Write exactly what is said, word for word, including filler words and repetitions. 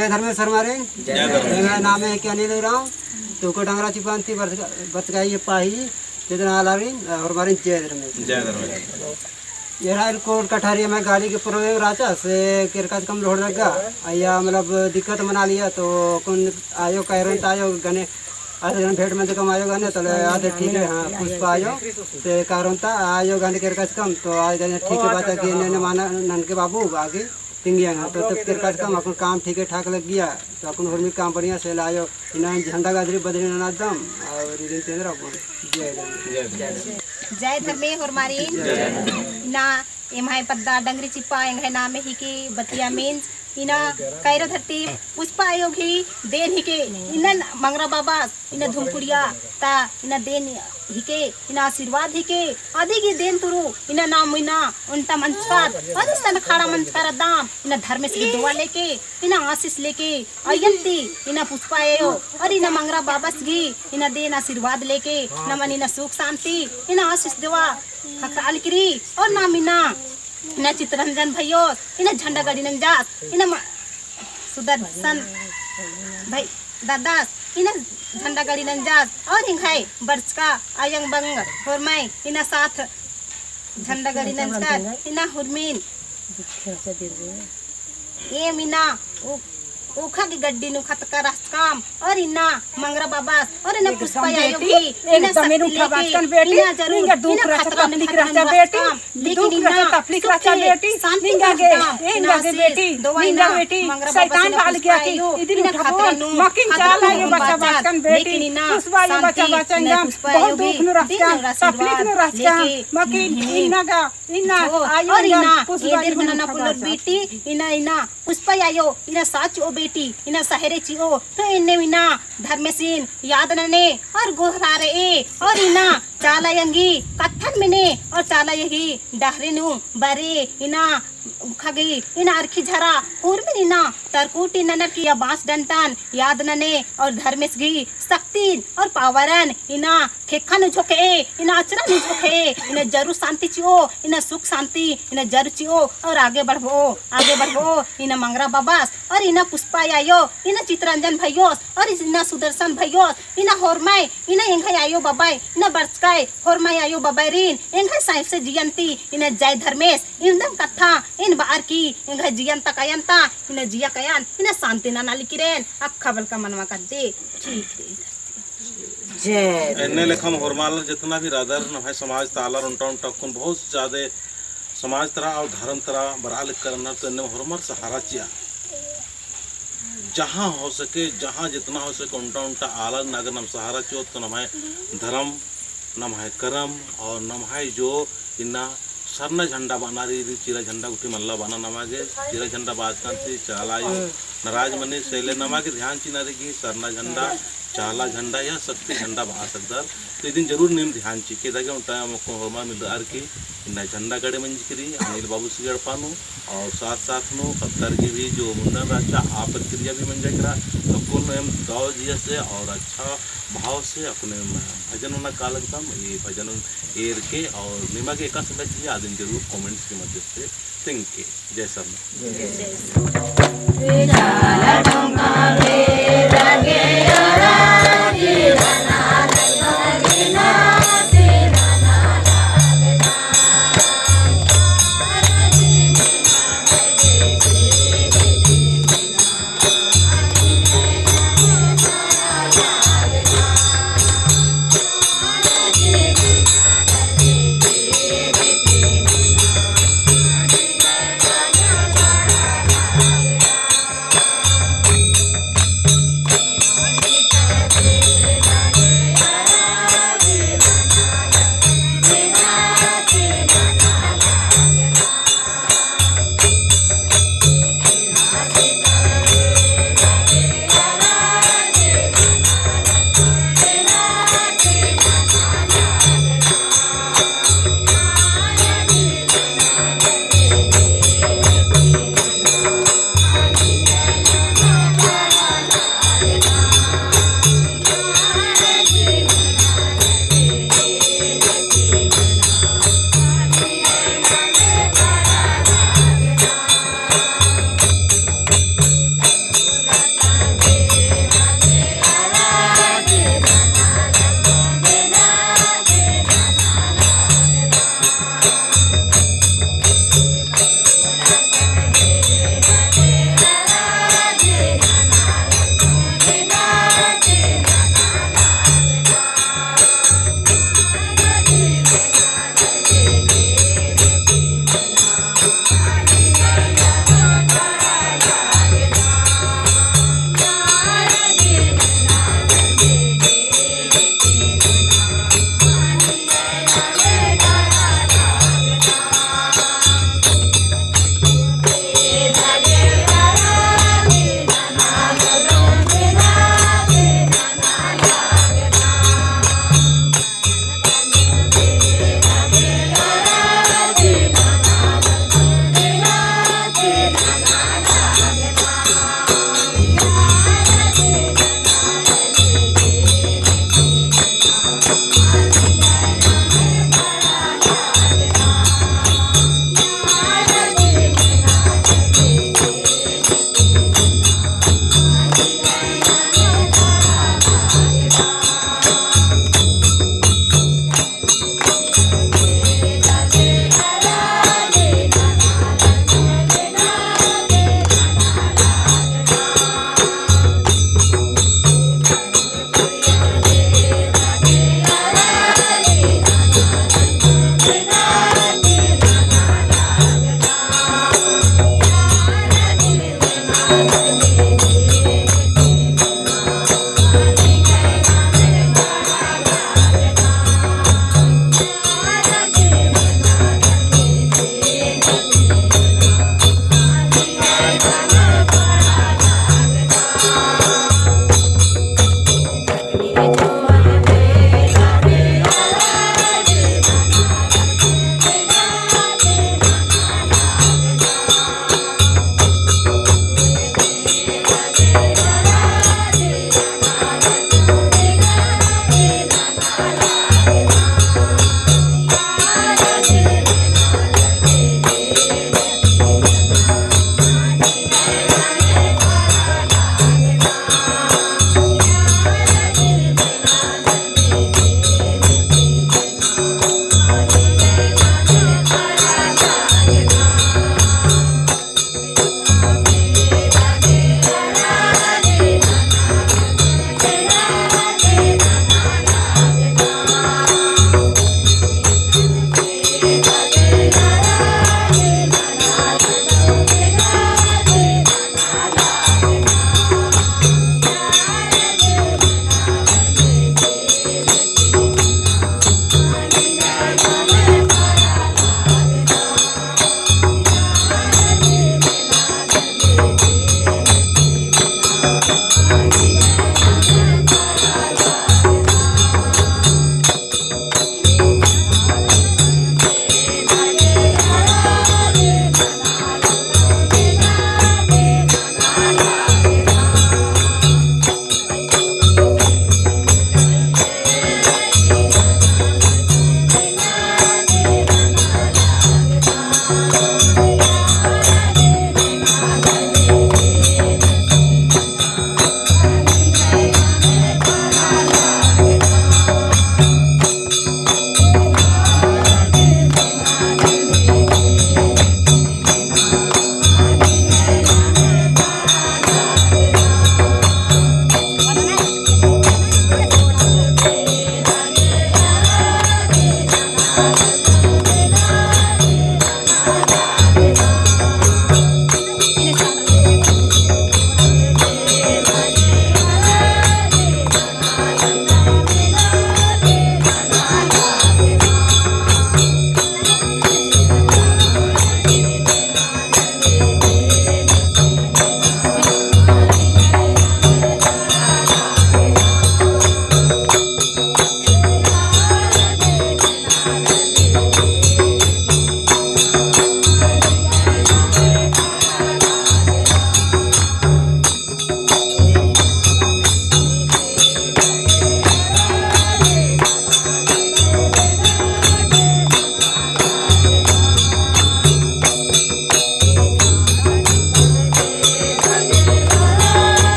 जय धर्मेस होरमारिन। जय धर्मेस। एंग्है नामे हिके अनिल उराँव। तो को डंगरा चिपा ती बरचका, बरचका ही पाही। जय धर्मेस होरमारिन, जय धर्मेस। जय धर्मेस। एरा इल कोट कटहरी में गाड़ी के problem रहचा से केरका चिचकम लोहड़ लग्गा। अइय्या मतलब दिक्कत मना लिया तो कुन आयो कैरोन ता आयो गने, आयो गने भेंट मंजकम आयो गने तले आते ठीक है, हाँ, पुष्पा आयो। से कैरोन ता आयो गने केरका चिचकम तो आयो गने ठीक है बात है कि इन्ने माना ननके बाबू बाकी तिंगिया हाँ, तो तब केरका चिचकम अक्कुन काम ठीक है ठाक लग्गिया, तो अक्कुन होरमी काम बढ़िया से लायो, इन्ना झंडा गादरी बदरी नना दम, और इदिन तेंदर अक्कुन। जय धर्मेस। जय धर्मेस होरमारिन। जय धर्मेस। इन्ना एम्है पद्दा डंगरी चिपा एंग्है नामे हिके बतिया मिंज, इन्ना कैरो धरती पुष्पा आयो गही देन हिके, इन्ना मंगरा बाबस इन्ना धुमकुड़िया ता इन्ना देन हिके, इन्ना आशीर्वाद हिके। अदी गही देन तुरु इन्ना नाम इन्ना ओन्टा मंजकर, अदी सन अखाड़ा मंजकर अदम, इन्ना धर्मेस गही दुआ लेके, इन्ना आशीष लेके, अयंती इन्ना पुष्पा आयो, और इन्ना मंगरा बाबस गही इन्ना देन आशीर्वाद लेके, नमन इन्ना सुख शांति, इन्ना आशीष देवा खखराल किरी, और नाम इन्ना इन्ना चितरंजन भइयोस, इन्ना झंडा गड़ी नंजास, इन्ना म-, सुदर्शन भई दादास, इन्ना झंडा गड़ी नंजास, और एंग्है बरचका अयंग बंग होरमय, इन्ना साथ झंडा गड़ी नंजकर, इन्ना हुरमिन। एम इन्ना उ- उखा गही गड्डी नू खतका रहचकम, और इन्ना मंगरा बाबस, और इन्ना पुष्पा आयो गही, इन्ना शक्ति लेके, इन्ना जरूर, इन्ना खतरा नू खतरा नू रहचकम, लेकिन इन्ना सुख से शांति नू रहचकम, इन्ना आशीष देवा इन्ना मंगरा बाबस, इन्ना पुष्पा आयो, इन्ना खतरा नू खतरा नू बाचकम, लेकिन इन्ना शांति नू इन्ना पुष्पा आयो गही दिन आशीर्वाद लेके, इन्ना गा इन्ना, और इन्ना, एन्देर हूँ नना पोल्लोर बेटी, इन्ना, इन्ना, पुष्पा आयो, इन्ना साथ चिओ बेटी, इन्ना सहेरे चिओ, तो एन्ने इन्ना, धर्मेसिन, याद नने, और गोहरार'ई, और इन्ना, चाला आयो गही, कत्थन मेने, और चाला आयो गही, डहरे नू, बरे, इन्ना, उखा गही, इन्ना अरखी झरा, उर्मिन इन्ना, तरकुटी ननर की या बाँस डंटन, याद नने, और धर्मेस गही, शक्तिन, और पावरन, इन्ना, ख़ेक्खा नू झोंक'ई, इन्ना अचरा नू झोंक'ई, इन्ना जरूर शांति चिओ, इन्ना सुख शांति, इन्ना जरूर चिओ, और आगे बढ़ब'ओ, आगे बढ़ब'ओ, इन्ना मंगरा बाबस, और इन्ना पुष्पा आयो, इन्ना चितरंजन भइयोस, और इन्ना सुदर्शन भइयोस, इन्ना होरमय, इन्ना एंग्है आयो बाबय, इन्ना बरचकय, होरमय आयो बाबयरिन, एंग्है साइंस से जियंती, इन्ना जय धर्मेस, इवंदम कत्था, एन ब'अर की, एंग्है जियंता कयंता, इन्ना जिया कयन, इन्ना शांति नना लिकिरेन, अक्खा बलका मनवा कद्दे, ठीक है। जय। एन्ने लेखम होरमार जेतना भी रअदर नम्है समाज ता आलर ओन्टा ओन्टा अक्कुन बहुत ज्यादा समाज तरा और धर्म तरा बरआ लक्कर अन्नर तो एन्ने होरमर सहारा चिआ। जहाँ हो सके, जहाँ जेतना हो सके ओन्टा ओन्टा आलर अगर नम सहारा चिओत तो नम्है धर्म, नम्है करम और नम्है जो इन्ना सरना झंडा बअना रई, इदी चीरा झंडा गुट्ठी मल्ला बअना नमा गे, चीरा झंडा बाचकन ती चाला आयो नाराज मनी, से ले नमा गे ध्यान चिअना रई कि सरना झंडा, चाला झंडा या शक्ति झंडा बआ सकदर। तो इदिन जरूर नीम ध्यान चिके, इदा गे ओन्टा अक्कुन होरमर मिलरअर की इन्ना झंडा गड़े मंजकी रई, अनिल बाबूस गही एड़पा नू, और साथ साथ नू ख़द्दर की भी जो मुंडन रहचा, आ प्रक्रिया भी मंजा केरा, अक्कुन एम दव जिया से और अच्छा भाव से अक्कुन एम भजन नना कालकदम, ई भजन एरके और निमा गे एकासे लग्गिया, अदिन जरूर comments के माध्यम से तेंगके। जय सरना।